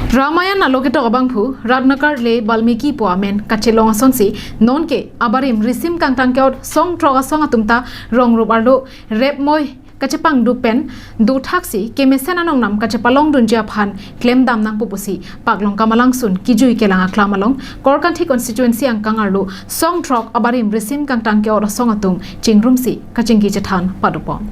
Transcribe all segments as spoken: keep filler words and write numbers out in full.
Ramayan aloketok abangphu Ratnakar le Balmiki pu amen kachelong asonsi nonke abarim risim kangtang ke-ot song throk asong atum ta rong rup arlo repmoi kachepangduk pen dothaksi kemesen anongnam kachepalongdunji aphan klemdam nangpo pusi Paklong Kamalangsun kijui kelang aklam along Korkanthi constituency angkang arlo song throk abarim risim kangtang ke-ot asong atum chingrumsi kachingki chethan padopon.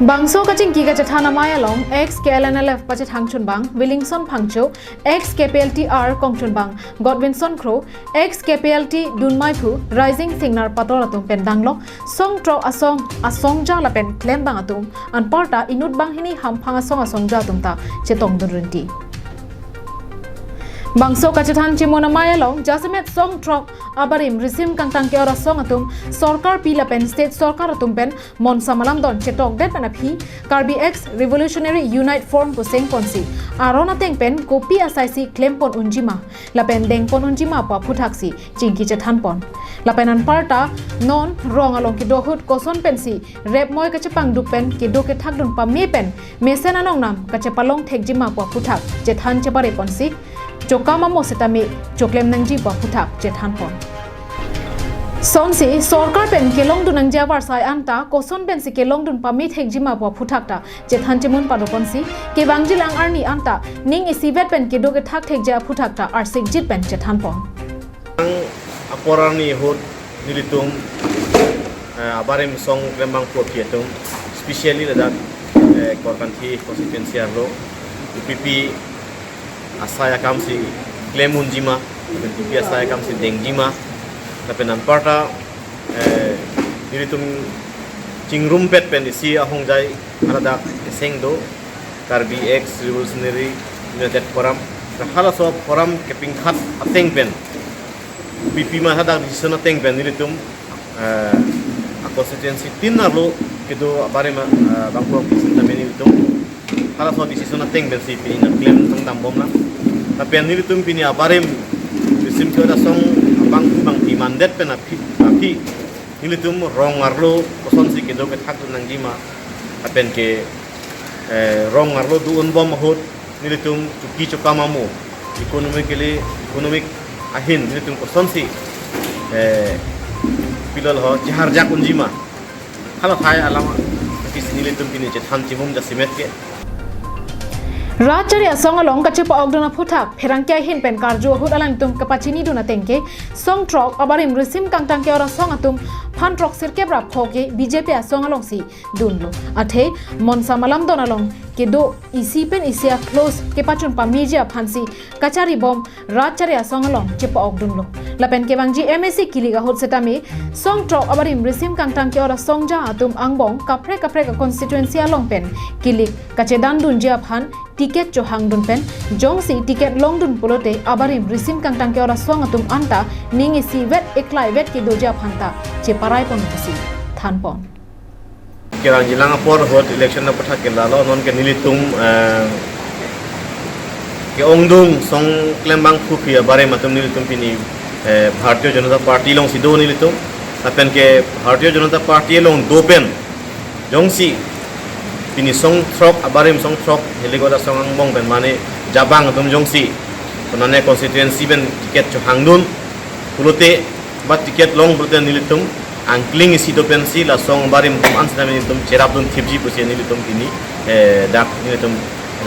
Bangso kachingki kachethan amei along ex K L N L F pachethang chunbang Willingson Phangcho, ex K P L T R kongchunbang Godwinson Kro, ex K P L T dunmeiphu Rising Singnar Pator atum pen danglok song throk asong asongja lapen klembang atum anparta inut banghini hamphang asong asongja atum ta chetongdun rinti. Bangso kachethan chimun amei along jasemet song throk abarim risim kangtang ke-ot asong atum sorkar pi lapen state sorkar atum pen monsam alamdon chetokdet pen aphi Karbi Ex Revolutionary Unite Forum pu sengponsi aron ateng pen kopi asaisi klempon unjima lapen dengpon unjima pu aphuthaksi chingki chethanpon. Lapen anparta non rong along kedo ahut koson pensi repmoi kachepangduk pen kedo kethakdun pame pen mesen anongnam kachepalong thekjima pu aphuthak chethan chepareponsi chokam amo setame choklem nangji pu aphuthak chethanpon. Sonsi sorkar pen kelongdun nangji avarsai anta koson pensi kelongdun pame thekjima pu aphuthak ta chethan chimun padoponsi kevangjilang arni anta ning isivet pen kedo kethak thekji aphuthak ta arsikjit pen chethanpon. Apor arni ahut nelitum, eh, abarim song klembang pu aphi atum, specially ladak, eh, Korkanthi constituency arlo U P P asai akamsi klem unjima, U P P asai akamsi dengjima, lapen anparta, eh, nelitum chingrumpet pen isi ahongjai haladak eseng do, Karbi Ex Revolutionary United Forum. Halaso forum kepingkhat ateng pen, U P P ma hadak decision ateng pen nelitum, eh, a constituency tin arlo kedo abarim, eh, bangphu aphisi tame nelitum halaso decision ateng pensi pini nangklem tangdam bomlang. Lapen nelitum pini abarim risim ke-ot asong abangphu bangpi mandet pen aphi, aphi nelitum rong arlo kosonsi kedo kethakdun nangjima lapen ke, eh, rong arlo do-un bom ahut nelitum chuki chokam amo economically, economic ahin nelitum kosonsi, eh, pilal ho cheharjak unjima, halathai alam apisi nelitum pini chethan chimum jasemet ke. Rat chari asong along kachepa-okdun aphuthak pherangke ahin pen karju ahut alangtum kapachinidun ateng ke song throk abarim risim kangtang ke-ot asong atum phan throksi kep ra pho ke B J P asong alongsi dunlo. Athe monsam alamdon along kedo isi pen isi a-clause kepachun pameji aphansi kachari bom rat chari asong along chepa-okdunlo. Lapen kevangji M A C kilik ahut setame song throk abarim risim kangtang ke-ot asongja atum angbong kaprek kaprek a constituency along pen kilik kachedandunji aphan ticket chohangdun pen jongsi ticket longdun pulote abarim risim kangtang ke-ot asong atum anta ning isivet eklaivet kedoji aphan ta cheparaipon pusi thanpon. Kerang jilang apor ahut election aphuthak ke lalo nonke nelitum, eh, ke-ongdung song klembang phu aphi abarim atum nelitum pini, eh, Bharatiya Janata Party alongsi do nelitum. Lapen ke Bharatiya Janata Party along do pen jongsi pini song throk abarim song throk helikot asong angbong pen mane jabang atum jongsi konane constituency pen ticket chohangdun pulote ba ticket long pulote nelitum angkling isi do pensi la song abarim atum an sitame nelitum cherapdun thipji pusi nelitum pini, eh, dak nelitum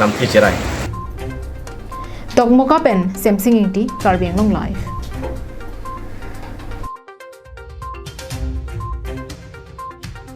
lamthe cherai. Dokmoka pen Semsing Ingti, Karbi Anglong Live.